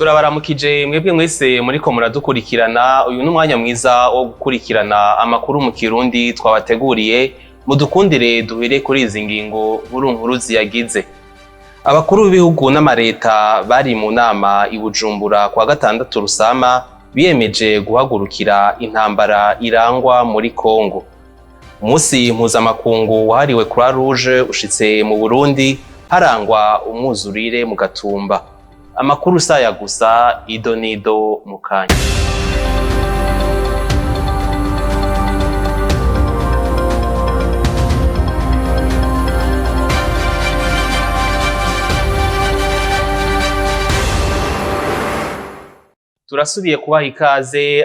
Turabaramukije mwebwe mwese muriko muradukurikirana. Uyu ni umwanya mwiza wo gukurikirana amakuru mu Kirundi twabateguriye. Mudukundire duhere kuri izi ngingo nkuru nkuru ziyagize. Abakuru b'ibihugu n'amareta bari mu nama i Bujumbura kwa gatandatu Rusama biyemeje guhagurukira intambara irangwa muri Kongo. Umunsi mpuzamakungu wahariwe Croix Rouge ushitse mu Burundi harangwa umwuzurire mu Gatumba. Amakuru saya gusa, ido nido mu kanya. Turasubiye kubaha ikaze.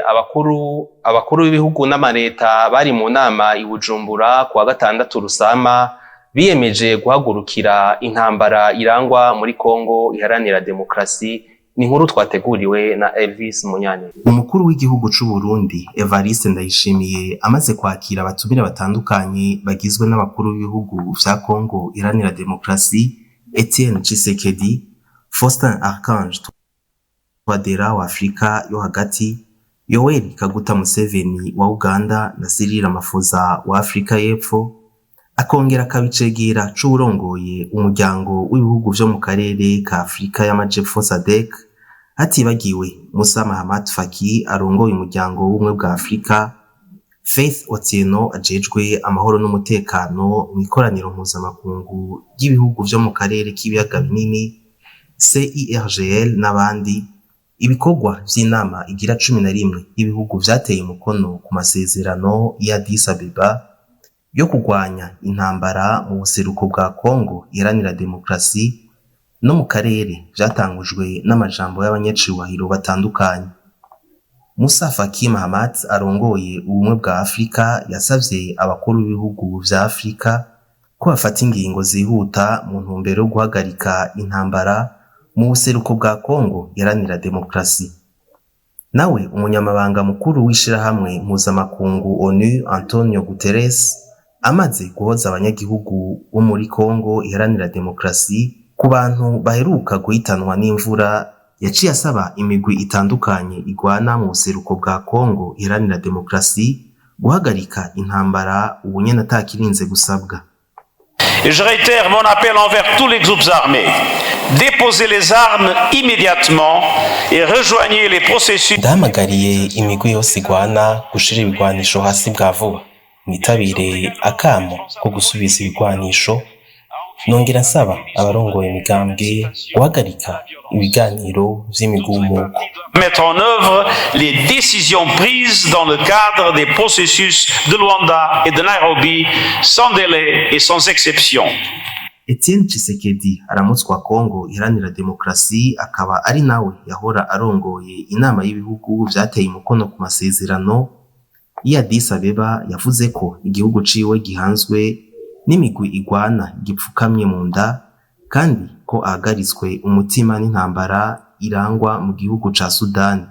Abakuru b'ibihugu n'amareta bari mu nama i Bujumbura kuwa gatandatu Rusama biyemeje guhagurukira intambara irangwa muri Kongo iharanira demokrasi. Ni inkuru twateguriwe na Elvis Munyane. Umukuru w'igihugu c'u Burundi Evariste Ndayishimiye amaze kwakira abatumire batandukanye bagizwe n'abakuru b'ibihugu vya Kongo iharanira demokrasi Etienne Tshisekedi, Faustin Archange Touadera wa Afrika yo hagati, Yoweri Kaguta Museveni wa Uganda na Cyril Ramaphosa wa Afrika y'Epfo, akongera akabicegera c'uwurongoye umuryango w'ibihugu vyo mu karere ka Afrika y'Amajepfo SADC, hatibagiwe Musa Mahamat Faki arongoye umuryango w'ubumwe bwa Afrika, Faith Otieno ajejwe amahoro n'umutekano mw'ikoraniro mpuzamakungu ry'ibihugu vyo mu karere k'ibiyaga binini CIRGL n'abandi. Ibikorwa vy'inama igira 11 y'ibihugu vyateye umukono ku masezerano ya Addis Abeba yo kurwanya intambara mu buseruko bwa Kongo iharanira demokrasi no mu karere vyatangujwe n'amajambo y'abanyacubahiro batandukanye. Musa Faki Mahamat arongoye ubumwe bwa Afrika yasavye abakuru b'ibihugu vya Afrika ko bafata ingingo zihuta mu ntumbero yo guhagarika intambara mu buseruko bwa Kongo iharanira demokrasi. Nawe umunyamabanga mukuru w'ishirahamwe mpuzamakungu ONU Antonio Guterres amaze guhoza abanyagihugu bo muri Kongo iharanira demokrasi ku bantu baheruka guhitanwa n'imvura, yaciye asaba imigwi itandukanye igwana mu buseruko bwa Kongo iharanira demokrasi guhagarika intambara ubu nyene atakirinze gusabwa. Et je réitère mon appel envers tous les groupes armés. Déposez les armes immédiatement et rejoignez les processus. Ndahamagariye imigwi yose igwana gushira ibigwanisho hasi bwa vuba, mwitabire akamo ko gusubiza ibigwanisho. Nongera nsaba abarongoye imigambwe guhagarika ibiganiro vy'imigumuko. Mettre en œuvre les décisions prises dans le cadre des processus de Luanda et de Nairobi, sans délai et sans exception. Etienne Tshisekedi aramutswa Kongo iharanira demokrasi akaba ari nawe yahora arongoye inama y'ibihugu vyateye umukono ku masezerano y'i Addis Abeba yavuze ko igihugu ciwe gihanzwe n'imigwi igwana gipfukamye mu nda, kandi ko ahagaritswe umutima n'intambara irangwa mu gihugu ca Sudani.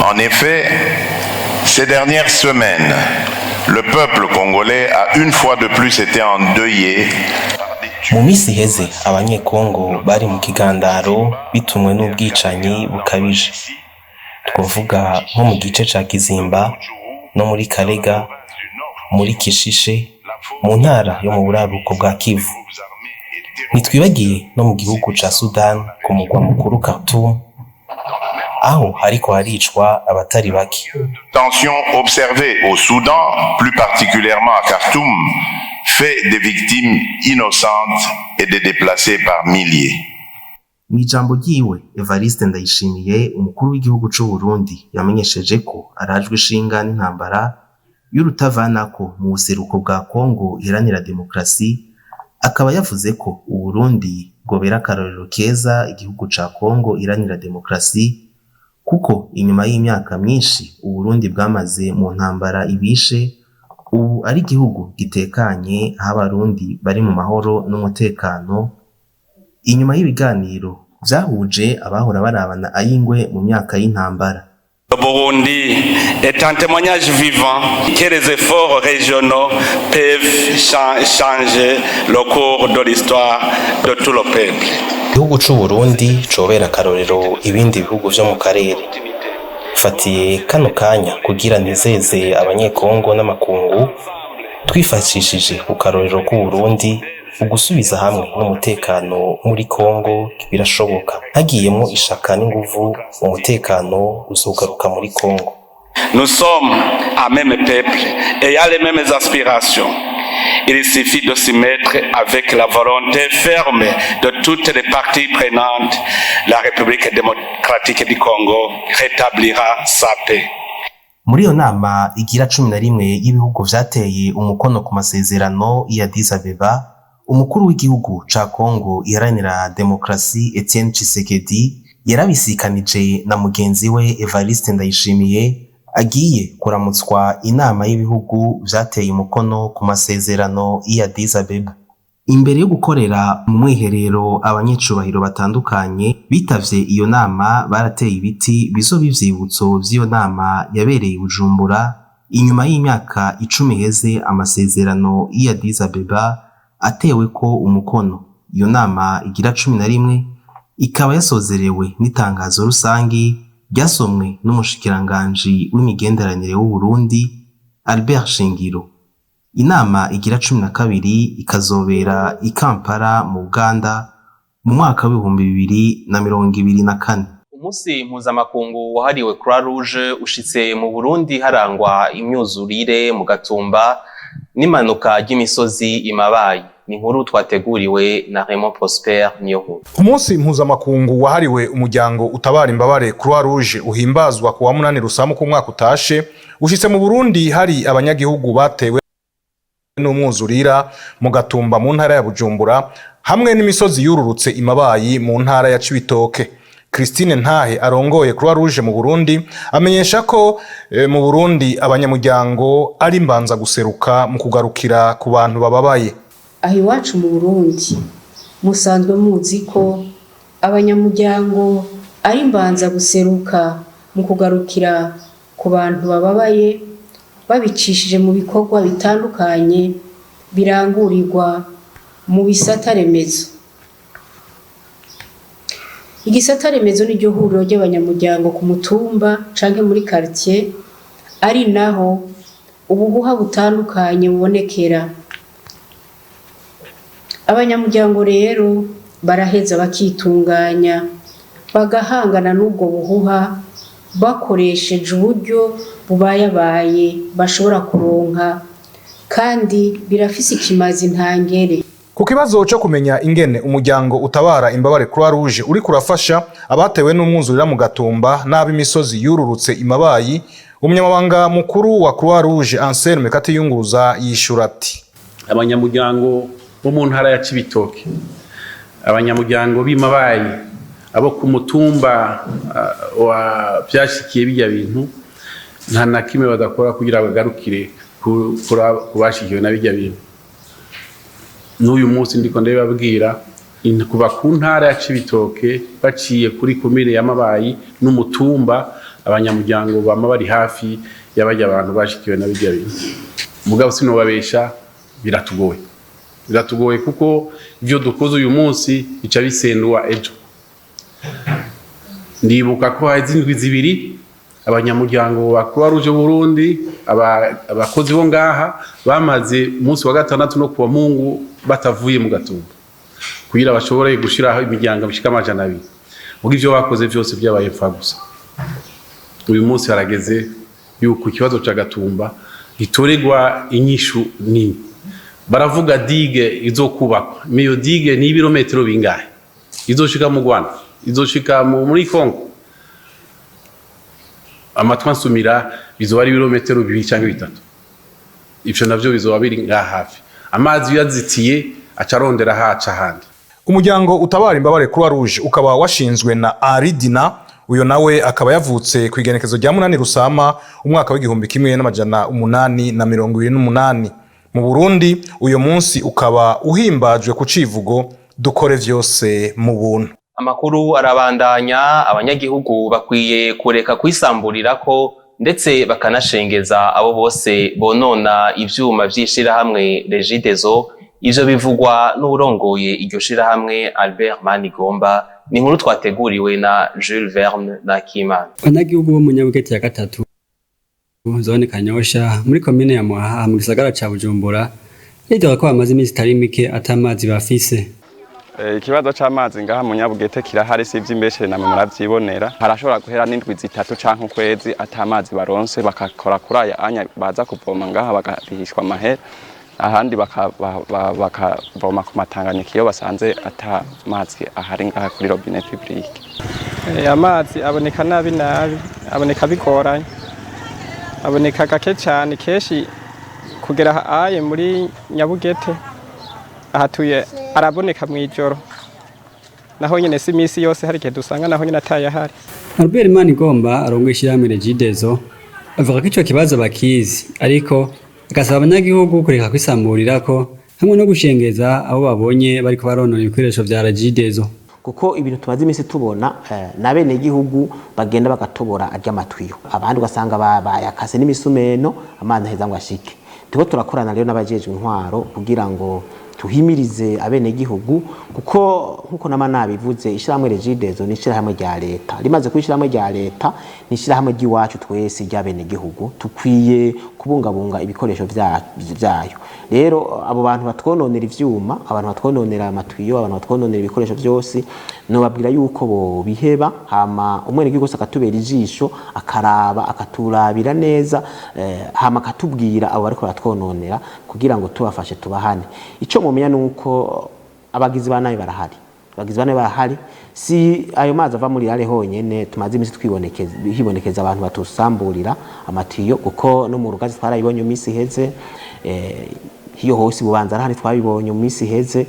En effet, ces dernières semaines, le peuple congolais a une fois de plus été endeuillé. Mu misi iheze abanyekongo bari mu kigandaro bitumwe n'ubwicanyi bukabije, twovuga nko mu gice ca Kizimba no muri Karega, muri Kishishe, mu ntara yo mu buraruko bwa Kivu. Ntitwibagiye no mu gihugu ca Sudan ku mugwa mukuru Khartoum, aho hariko haricwa abatari bake. Tensions observées au Soudan, plus particulièrement à Khartoum, fait des victimes innocentes et des déplacés par milliers. Mw'ijambo ryiwe, Evariste Ndayishimiye umukuru w'igihugu c'u Burundi yamenyesheje ko arajwe ishinga n'intambara y'urutavanako mu buseruko bwa Kongo iharanira demokrasi, akaba yavuze ko Uburundi bwobera akarorero keza igihugu ca Kongo iharanira demokrasi, kuko inyuma y'imyaka myinshi Uburundi bwamaze mu ntambara ibishe, ubu ari igihugu gitekanye aho abarundi bari mu mahoro n'umutekano, inyuma y'ibiganiro vyahuje abahora barabana ayingwe mu myaka y'intambara. Burundi est un témoignage vivant que les efforts régionaux peuvent changer le cours de l'histoire de tout le peuple. Igihugu c'u Burundi cobera akarorero ibindi bihugu vyo mu karere. Fatiye kano kanya kugira ntizeze Abanyekongo n'amakungu, twifashishije ku karorero k'u Burundi, ugusubiza hamwe n'umutekano muri Kongo birashoboka. Hagiyemwo ishaka n'inguvu, umutekano uzogaruka muri Kongo. Nous sommes un même peuple ayant les mêmes aspirations. Il suffit de s'y mettre avec la volonté ferme de toutes les parties prenantes. La République démocratique du Congo rétablira sa paix. Muri iyo nama igira 11 y'ibihugu vyateye umukono ku masezerano ya Addis Abeba, umukuru w'igihugu ca Kongo Iharanira Demokarasi, Etienne Tshisekedi, yarabisikanije na mugenzi we Evariste Ndayishimiye agiye kuramutswa inama y'ibihugu vyateye umukono ku masezerano ya Addis Abeba. Imbere yo gukorera mu mwiherero, abanyecubahiro batandukanye bitavye iyo nama barateye ibiti bizoba ivyibutso vy'iyo nama yabereye i Bujumbura inyuma y'imyaka 10 iheze amasezerano y'i Addis Abeba ateweko umukono. Iyo nama igira 11 ikaba yasozerewe n'itangazo rusangi ryasomwe n'umushikiranganji w'imigenderanire w'Uburundi, Albert Shingiro. Inama igira 12 ikazobera i Kampala mu Buganda mu mwaka w'2024. Umunsi mpuzamakungu wahariwe Croix Rouge ushitse mu Burundi harangwa imyuzurire mu Gatumba n'imanuka ry'imisozi imabayi. Ni inkuru twateguriwe na Raymond Prosper Niyonkuru. Umunsi mpuzamakungu wahariwe umuryango utabara imbabare Croix Rouge uhimbazwa ku wa 8 Rusamu ku mwaka utashe ushitse mu Burundi hari abanyagihugu batewe n'umwuzurira mu Gatumba mu ntara ya Bujumbura hamwe n'imisozi yururutse imabayi mu ntara ya Cibitoke. Christine Ntahe arongoye Croix Rouge mu Burundi amenyesha ko mu Burundi abanyamuryango ari mbanza guseruka mu kugarukira ku bantu bababaye. Aho iwacu mu Burundi musanzwe muzi ko abanyamuryango ari mbanza guseruka mu kugarukira ku bantu bababaye babicishije mu bikorwa bitandukanye birangurirwa mu bisata remezo. Igisata remezo niryo huriro ry'abanyamuryango ku mutumba canke muri quartier, ari naho ubuhuha butandukanye bubonekera. Abanyamuryango rero baraheza bakitunganya, bagahangana n'ubwo buhuha bakoresheje uburyo bubayabaye bashobora kuronka, kandi birafise ikimazi ntangere. Ku kibazo cyo kumenya ingene umuryango utabara imbabare Croix Rouge uri kurafasha abatewe n'umwuzurira mu Gatumba n'ab'imisozi yururutse imabayi, umunyamabanga mukuru wa Croix Rouge, Anselme Katiyunguruza, yishura ati: Abanyamuryango bo mu ntara ya Cibitoke, abanyamuryango b'imabayi, abo ku mutumba wa byashikiye bijya bintu, nta na kimwe badakora kugira bagarukire ku bashikiwe na bijya bintu. N'uyu munsi ndiko ndabibabwira, kuva ku ntara ya Cibitoke baciye kuri komine ya Mabayi n'umutumba, abanyamuryango bama bari hafi y'abajya abantu bashikiwe na bijya bintu. Mugabo sinobabesha, biratugoye, biratugoye kuko ivyo dukoze uyu munsi bica bisendwa ejo. Ndibuka ko haheze indwi 2 abanyamuryango ba Croix Rouge Burundi, abakozi bo ngaha, bamaze umunsi wa gatandatu no kuwa Mungu batavuye mu Gatumba kugira bashobore gushiraho imiryango bishika 200. Mugo ivyo bakoze vyose byabaye pfa gusa. Uyu munsi harageze yuko ikibazo ca Gatumba gitoregwa inyishu nini. Baravuga digue izokubakwa, iyo digue ni ibirometero bingahe izoshika mu Rwanda, izoshika muri Congo? Amatwi ansumira bizoba ari ibirometero 2 cyangwa 3. Ivyo navyo bizoba biri ngaha hafi. Amazi yazitiye acarondera haca ahandi. Umuryango utabara imbabare Croix Rouge ukaba washinzwe na Henri Dina. Uyo nawe akaba yavutse ku igenekezo rya 8 Rusama umwaka w'1828. Mu Burundi uyo munsi ukaba uhimbajwe ku civugo "Dukore vyose mu buntu". Amakuru arabandanya. Abanyagihugu bakwiye kureka kwisamburirako, ndetse bakanashengeza abo bose bonona ivyuma vy'ishirahamwe Regideso. Ivyo bivugwa n'uwurongoye iryo shirahamwe, Albert Manigomba. Ni inkuru twateguriwe na Jules Verne na Kimana. Abanyagihugu bo mu Nyabugete ya gatatu, zone Kanyosha, muri komine ya Muhaha, mu gisagara ca Bujumbura, bidoga ko bamaze iminsi itari mike ata mazi bafise. Ikibazo c'amazi ngaha mu Nyabugete kirahari, si ivy'imbeshere, namwe muravyibonera. Harashobora guhera n'indwi 3 canke ukwezi ata mazi baronse, bakakora kuri aya anya baza kuvoma ngaha, bakarihishwa amahera, ahandi bakavoma ku matanganyika iyo basanze ata mazi ahari ngaha kuri robinet publique. Amazi aboneka nabi nabi, aboneka bigoranye, aboneka gake cyane. Kenshi kugera aye muri Nyabugete ahatuye araboneka mu ijoro, naho nyene si imisi yose, hari igihe dusanga naho nyene atayahari. Albert Manigomba arongoye ishirahamwe Regideso avuga ko ico kibazo bakizi, ariko agasaba abanyagihugu kureka kwisamburirako hamwe no gushengeza abo babonye bariko baronona ibikoresho vya Regideso. Kuko ibintu tumaze iminsi tubona na bene gihugu bagenda bagatobora arya matwiyo, abandi ugasanga bayakase n'imisumeno, amazi aheza ngo ashike. Turiko turakorana rero n'abajejwe intwaro kugira ngo tuhimirize abene gihugu, kuko nkuko nama nabivuze, ishirahamwe Regideso ni ishirahamwe rya leta. Rimaze kuba ishirahamwe rya leta, ni ishirahamwe ry'iwacu twese ry'abene gihugu, tukwiye kubungabunga ibikoresho vyayo. Rero abo bantu batwononera ivyuma, abantu batwononera amatwiyo, abantu batwononera ibikoresho vyose, nobabwira yuko bobiheba, hama umwenegihugu wese akatubera ijisho, akaraba, akaturabira neza, hama akatubwira abo bariko baratwononera kugira ngo tubafashe, tubahane. Ico mumenya nuko abagizi ba nabi barahari, abagizi ba nabi barahari. Si ayo mazi ava muri yare honyene tumaze iminsi twibonekeza, hibonekeza abantu batusamburira amatiyo, kuko no mu Rugazi twarayibonye mu minsi iheze, hiyo hose Bubanza arahari twabibonye mu minsi iheze,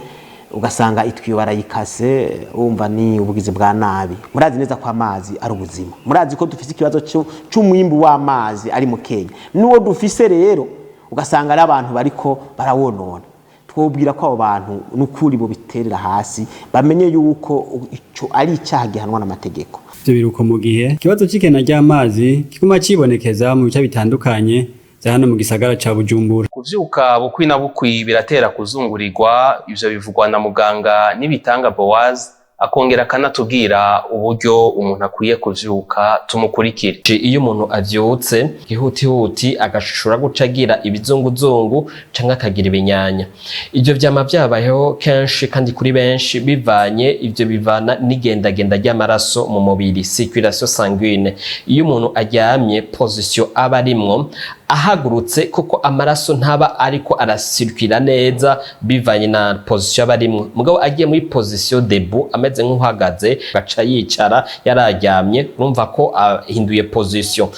ugasanga itwiyo barayikase. Wumva ni ubugizi bwa nabi. Murazi neza ko amazi ari ubuzima, murazi ko dufise ikibazo c'umwimbu w'amazi ari mu Kenya, n'uwo dufise rero ugasanga ari abantu bariko barawonona. Twobwira ko abo bantu n'ukuri bo biterera hasi, bamenye yuko ico ari icyaha gihanwa n'amategeko. Ivyo biruko mu gihe ikibazo c'ikena ry'amazi kiguma cibonekeza mu bice bitandukanye vya hano mu gisagara ca Bujumbura. Kuvyuka bukwi na bukwi biratera kuzungurirwa. Ivyo bivugwa na muganga Nibitanga Boaz, akongera akanatubwira uburyo umuntu akwiye kuvyuka. Tumukurikire. Iyo umuntu avyutse ihutihuti, agashobora guca agira ibizunguzungu canke akagira ibinyanya. Ivyo vyama vyabayeho kenshi kandi kuri benshi, bivanye ivyo bivana n'igendagenda ry'amaraso mu mubiri, circulation sanguine. Iyo umuntu aryamye, position aba arimwo, ahagurutse, kuko amaraso ntaba ariko arasirikira neza bivanye na position aba arimwo. Mugabo agiye muri position debout, ameze nk'uhagaze, gaca yicara yararyamye, urumva ko ahinduye position,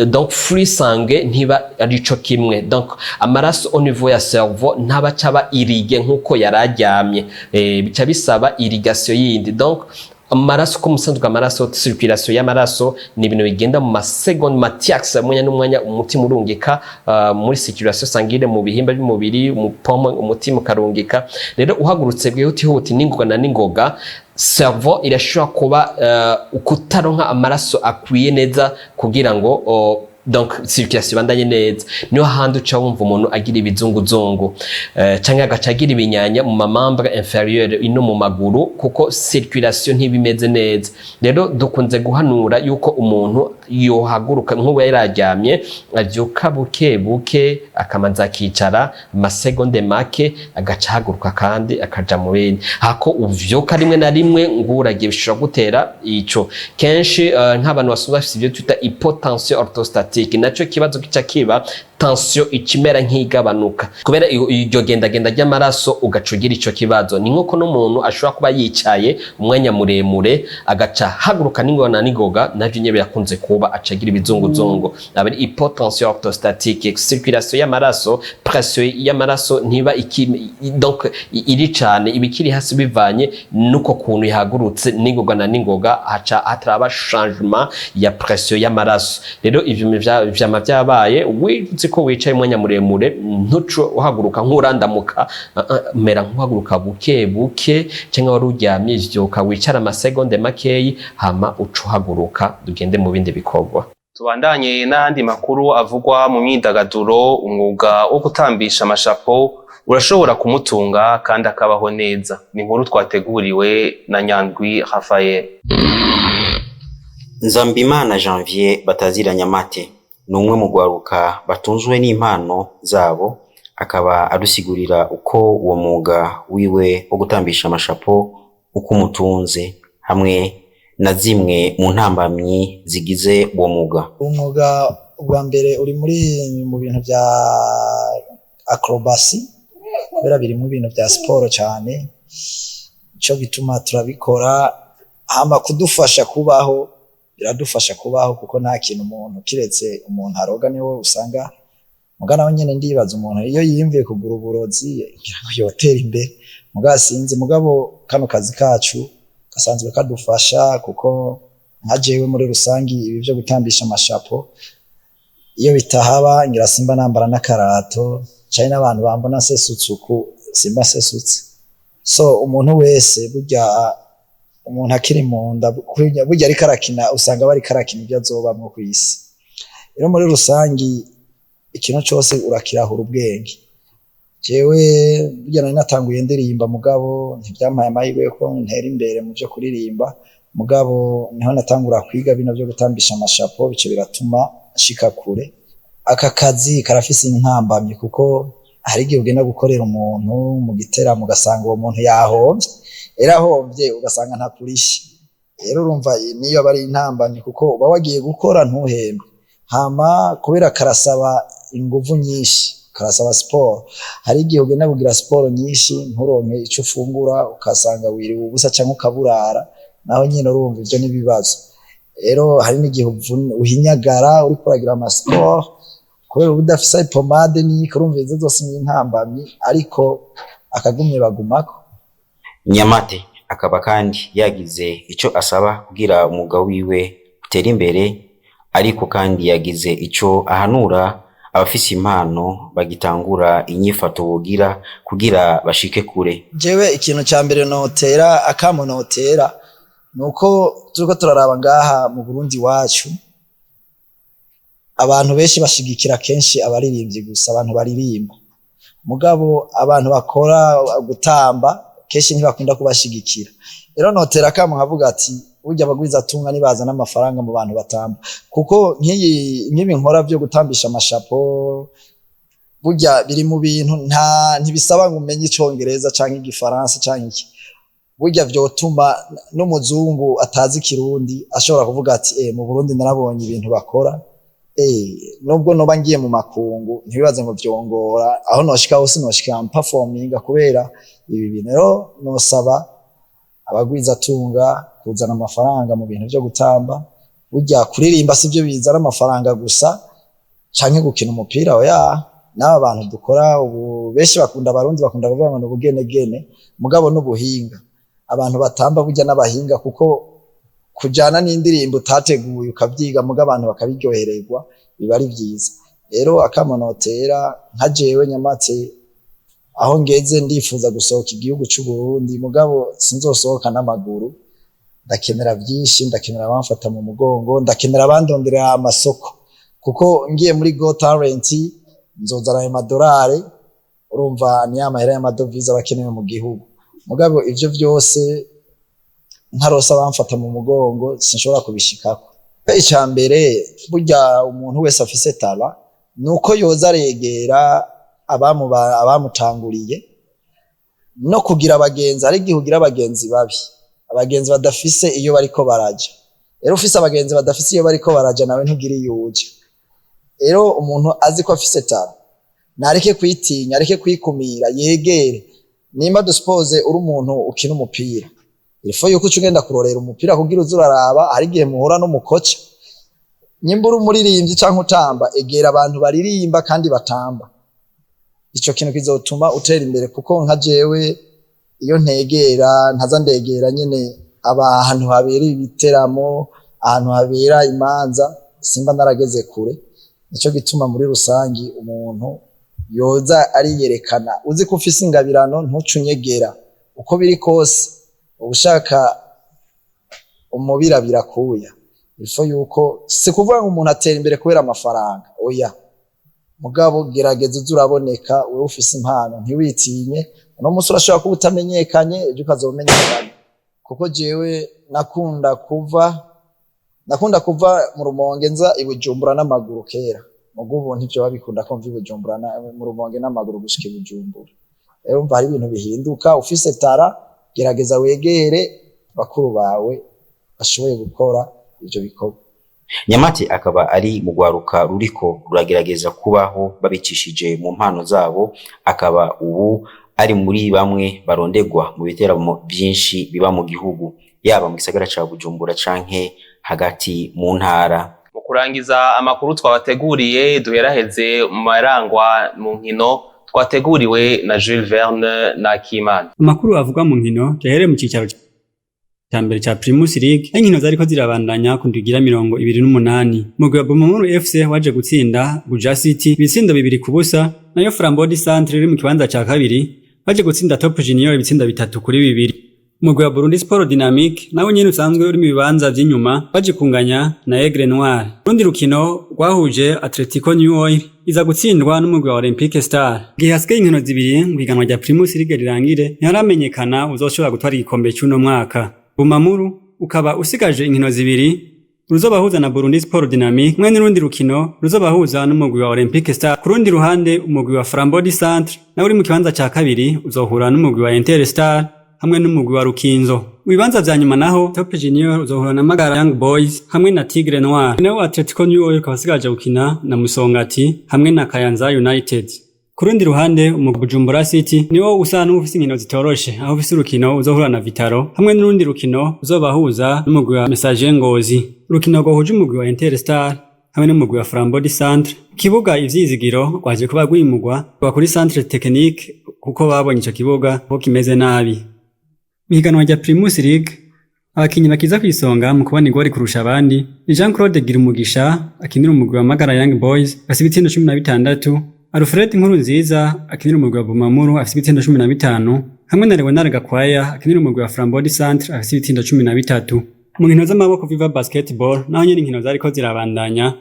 donc flux sanguin ntiba arico kimwe, donc amaraso au niveau ya cerveau ntaba caba irrigué nkuko yararyamye, bica bisaba irrigation yindi. Donc amaraso, ko musanzwe amaraso, circulation y'amaraso ni ibintu bigenda mu masegonde matiax, umwanya n'umwanya umutima urungika muri circulation sanguine mu bihimba by'umubiri, mu poumon, umutima ukarungika. Rero uhagurutse bwihutihuti n'ingoga na n'ingoga, cerveau irashobora kuba kutaronka amaraso akwiye neza kugira ngo donc circulation ibandanye neza. Niho handi uca wumva umuntu agira ibizunguzungu, canke agaca agira ibinyanya mu ma membres inférieurs, ino mu maguru, kuko circulation ntibimeze neza. Rero dukunze guhanura yuko umuntu yohaguruka nk'ubu yararyamye, avyuka buke buke, akamanza akicara amasegonde make, agaca ahaguruka kandi akaja mu bindi, hako uvyuka rimwe na rimwe nguragiye, bishobora gutera ico. Kenshi nk'abantu basanzwe bafise ivyo twita hypotension orthostatique, naco kibazo kica kiba tension ikimera nk'igabanuka kubera iryo gendagenda ry'amaraso, ugaca ugira ico kibazo. Ni nkuko n'umuntu ashobora kuba yicaye umwanya muremure, agaca haguruka n'ingoga na n'ingoga, navyo nyene birakunze kuba, aca agira ibizunguzungu. Aba ari hypotension orthostatique, circulation y'amaraso, pression y'amaraso ntiba iki, donc iri cane, iba ikiri hasi bivanye nuko kuntu yahagurutse n'ingoga na n'ingoga, haca hataraba changement ya pression y'amaraso. Rero ivyo vyama vyabaye wize. Si ko wicaye umwanya muremure, ntuce uhaguruka nk'urandamuka, mera nk'uhaguruka buke buke, cyangwa wari uryamye, vyuka wicara amasegonde makeyi, hama uca uhaguruka tugende mu bindi bikorwa. Tubandanye n'ayandi makuru avugwa mu myidagaduro. Umwuga wo gutambisha amashapo urashobora kumutunga kandi akabaho neza. Ni inkuru twateguriwe na Nyandwi Raphael. Nzambimana Janvier batazira Nyamate ni umwe mu rwaruka batunzwe n'impano zabo, akaba adusigurira uko uwo mwuga wiwe wo gutambisha amashapo uko umutunze, hamwe na zimwe mu ntambamyi zigize uwo mwuga. Umwuga ubwa mbere uri muri mu bintu bya acrobatie, kubera biri mu bintu bya siporo cyane, ico bituma turabikora. Hama kudufasha kubaho, biradufasha kubaho, kuko nta kintu umuntu kiretse umuntu aroga niwe usanga muga nawe nyene. Ndibaza umuntu iyo yiyumviye kugura uburozi ngira ngo yotera imbere, muga sinzi. Mugabo kano kazi kacu gasanzwe kadufasha, kuko nka jewe muri rusangi ibi byo gutambisha amashapo iyo bitahaba ngira simba nambara n'akarato cyane, n'abantu bambona nsesutse uku simba nsesutse. So umuntu wese, burya umuntu akiri mu nda, burya ariko arakina, usanga bariko arakina ibyo azobamwo ku isi. Rero muri rusangi ikintu cose urakirahura ubwenge. Jewe burya nari natanguye ndirimba, mugabo ntivyampaye amahirwe yuko ntera imbere mu vyo kuririmba, mugabo niho natangura kwiga bino vyo gutambisha amashapo, bice biratuma nshika kure. Aka kazi karafise intambamyi, kuko hari igihe ugenda gukorera umuntu mu giteramo ugasanga uwo muntu yahomvye, rero ahomvye ugasanga ntakurishe. Rero urumva niyo aba ari intambamyi, kuko uba wagiye gukora ntuhembwe. Hama kubera karasaba inguvu nyinshi, karasaba siporo, hari igihe ugenda kugira siporo nyinshi nturonke ico ufungura, ukasanga wiriwe ubusa canke ukaburara. Naho nyene urumva ivyo n'ibibazo. Rero hari n'igihe uhinyagara uriko uragira amasiporo kubera uba udafise pomade n'iki. Urumva izo zose ni intambamyi, ariko akagumye bagumako. Nyamate akaba kandi yagize ico asaba kugira umwuga wiwe utere imbere, ariko kandi yagize ico ahanura abafise impano bagitangura, inyifato bogira kugira bashike kure. Jewe ikintu ca mbere notera akamo, notera nuko turiko turaraba ngaha mu Burundi wacu, abantu benshi bashigikira kenshi abaririmbyi gusa, abantu baririmba, mugabo abantu bakora gutamba kenshi ntibakunda kubashigikira. Rero notera akamo nkavuga ati burya abagwizatunga nibazana amafaranga mu bantu batamba, kuko nk'iyi nk'ibi nkora vyo gutambisha amashapo burya biri mu bintu nta ntibisaba ngo umenye icongereza canke igifaransa canke iki. Burya vyotuma n'umuzungu atazi ikirundi ashobora kuvuga ati mu Burundi narabonye ibintu bakora, nubwo noba ngiye mu makungu ntibibaze ngo vyongora, aho noshika hose noshika performinga kubera ibi bintu. Rero nosaba abagwizatunga kuzana amafaranga mu bintu vyo gutamba. Burya kuririmba sivyo bizana amafaranga gusa canke gukina umupira, oya. N'aba bantu dukora ubu, benshi bakunda, abarundi bakunda kuvuga ngo ni ubugenegene, mugabo n'ubuhinga. Abantu batamba burya n'abahinga, kuko kujana n'indirimbo utateguye ukavyiga muga abantu bakabiryohererwa biba ari vyiza. Rero akamo notera nka jewe Nyamatse, aho ngeze ndifuza gusohoka igihugu c'u Burundi, mugabo sinzosohoka n'amaguru. Ndakenera vyinshi, ndakenera abamfata mu mugongo, ndakenera abandonderera amasoko, kuko ngiye muri Go Talent nzozana ayo madorari, urumva ni ya mahera y'amadovize aba akenewe mu gihugu. Mugabo ivyo vyose ntarose abamfata mu mugongo sinshobora kubishikako. Ica mbere, burya umuntu wese afise talent nuko yoza aregera abamutanguriye no kugira abagenzi. Hari igihe ugira abagenzi babi, abagenzi badafise iyo bariko baraja. Rero ufise abagenzi badafise iyo bariko baraja, nawe ntugira iyo uja. Rero umuntu azi ko afise talent nareke kwitinya, areke kwikumira, yegere. Nimba dusipoze uri umuntu ukina umupira, il faut yuko uca ugenda kurorera umupira kugira uze uraraba, hari igihe muhura n'umukoca. Nimba uri umuririmbyi canke utamba, egera abantu baririmba kandi batamba, ico kintu kizotuma utera imbere. Kuko nka jewe iyo ntegera, ntaza ndegera nyene ahantu habera ibiteramo, ahantu habera imanza, simba narageze kure. Nico gituma muri rusangi umuntu yoza ariyerekana. Uzi ko ufise ingabirano, ntucunyegera. Uko biri kose, ushaka umubira birakuya. Ifo yuko si kuvuga ngo umuntu atera imbere kubera amafaranga, oya. Mugabo gerageza uze uraboneka, wewe ufise impano ntiwitinye. Uno munsi urashobora kuba utamenyekanye, ejo ukazomenyekana. Kuko jewe nakunda kuva mu Rumonge nza i Bujumbura n'amaguru kera. Mugo ubu ntivyo bikunda ko mva i Bujumbura mu Rumonge n'amaguru gushika i Bujumbura. Rero umva, hari ibintu bihinduka. Ufise talent, gerageza wegere bakuru bawe bashoboye gukora ivyo bikorwa. Nyamate akaba ari mu rwaruka ruriko ruragerageza kubaho babicishije mu mpano zabo, akaba ubu ari muri bamwe barondegwa mu biteramo vyinshi biba mu gihugu, yaba mu gisagara ca Bujumbura canke hagati mu ntara. Mu kurangiza amakuru twabateguriye, duheraheze mu marangwa mu nkino twateguriwe na Jules Verne Nakimana. Amakuru avugwa mu nkino yahereye mu cicaro ca mbere ca Primus League, aho inkino zariko zirabandanya ku ndwi igira 28. Umugwi wa Bumamuru FC waje gutsinda Buja City ibitsindo 2-0, nayo Flambeau du Centre iri mu kibanza ca kabiri waje gutsinda Top Junior ibitsindo 3-2. Umugwi wa Burundi Sport Dynamique, nawo nyene usanzwe uri mu bibanza vy'inyuma, waje kunganya na Aigle Noir. Urundi rukino rwahuje Atletico New Oil iza gutsindwa n'umugwi wa Olympique Star. Igihe hasigaye inkino zibiri ngo ihiganwa rya Primus League rirangire, ntiharamenyekana uzoshobora gutwara igikombe c'uno mwaka. Bumamuru ukaba usigaje inkino zibiri ruzobahuza na Burundi Sport Dynamique mwe n'urundi rukino ruzobahuza n'umugwi wa Olympique Star. Ku rundi ruhande, umugwi wa Flambeau du Centre nawe uri mu kibanza ca kabiri uzohura n'umugwi wa Inter Star hamwe n'umugwi wa Rukinzo. Mu bibanza vya nyuma naho, Top Junior uzohura na Magara Young Boys hamwe na Tigre Noir. Naho Atletico New Oil ukaba usigaje gukina na Musongati hamwe na Kayanza United. Ku rundi ruhande, umugwi Bujumbura City niwo usa n'uwufise inkino zitoroshe, aho ufise urukino uzohura na Vitaro hamwe n'urundi rukino uzobahuza n'umugwi wa Messager Ngozi. Urukino rwahuje umugwi wa Inter Star hamwe n'umugwi wa Flambeau du Centre, ikibuga Ivyizigiro rwaje kuba rwimugwa rwa kuri Centre Technique kuko babonye ico kibuga ko kimeze nabi. Mw'ihiganwa rya Primus League, abakinyi bakiza kw'isonga mu kubona igori kurusha abandi ni Jean Claude Girumugisha akinira umugwi wa Magara Young Boys, afise ibitsindo 16, Alfred Nkurunziza akinira umugwi wa Bumamuru afise ibitsindo 15, hamwe na Leonard Gakwaya akinira umugwi wa Flambeau du Centre afise ibitsindo 13. Mu nkino z'amaboko Viva Basketball naho nyene inkino zariko zirabandanya,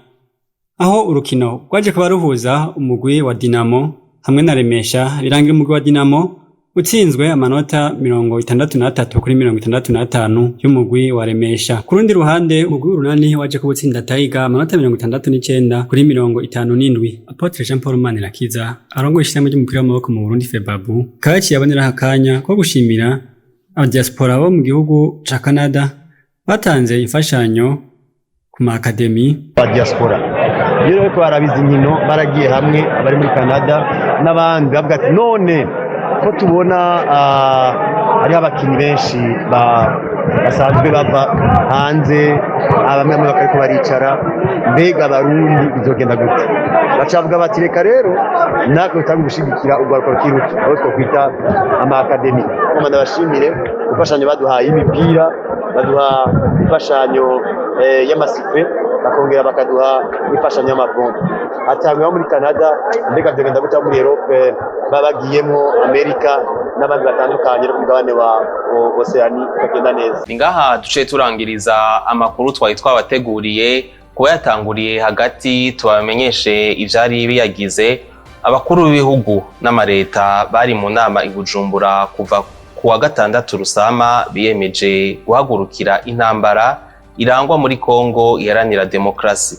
aho urukino rwaje kuba ruhuza umugwi wa Dinamo hamwe na Remesha, birangira umugwi wa Dinamo utsinzwe amanota 63 kuri 65 y'umugwi wa Remesha. Ku rundi ruhande, umugwi w'Urunani waje kuba utsinda Tiger amanota 69 kuri 57. Apotre Jean Paul Manirakiza arongoye ishirahamwe ry'umupira w'amaboko mu Burundi FEBABU akaba yaciye aboneraho akanya ko gushimira abadiaspora bo mu gihugu ca Canada batanze imfashanyo ku ma academy. Ba diaspora iyo rero barabizi inkino baragiye hamwe, abari muri Canada n'abandi, bavuga ati: "None ko tubona hariho abakinnyi benshi basanzwe bava hanze, bamwe bamwe bakariko baricara, mbega Abarundi bizogenda gute?" Baca bavuga bati: "Reka rero natwe dutange gushigikira urwaruka rukiri ruto, abo twokwita ama academy." Ngomba ndabashimire imfashanyo baduhaye y'imipira, baduha imfashanyo y'amasife, bakongera bakaduha imfashanyo y'amapompe. Hatangwa muri Canada, mbega byogenda gute muri Europe baba bagiyemwo, Amerika n'abandi batandukanye no ku mugabane wa Oceania bikagenda neza? Ni ngaha duce turangiriza amakuru twari twabateguriye. Kuba yatanguriye hagati, tubamenyeshe ivyari biyagize. Abakuru b'ibihugu n'amareta bari mu nama i Bujumbura kuva ku wa gatandatu Rusama biyemeje guhagurukira intambara irangwa muri Kongo iharanira demokarasi.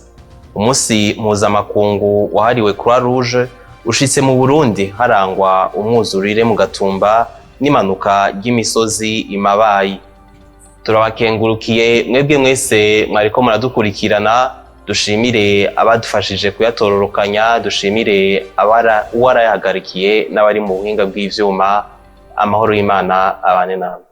Umunsi mpuzamakungu wahariwe Croix Rouge ushitse mu Burundi harangwa umwuzurire mu Gatumba n'imanuka ry'imisozi imabayi. Turabakengurukiye mwebwe mwese mwariko muradukurikirana. Dushimire abadufashije kuyatororokanya, dushimire uwarayahagarikiye n'abari mu buhinga bw'ivyuma. Amahoro y'Imana abane namwe.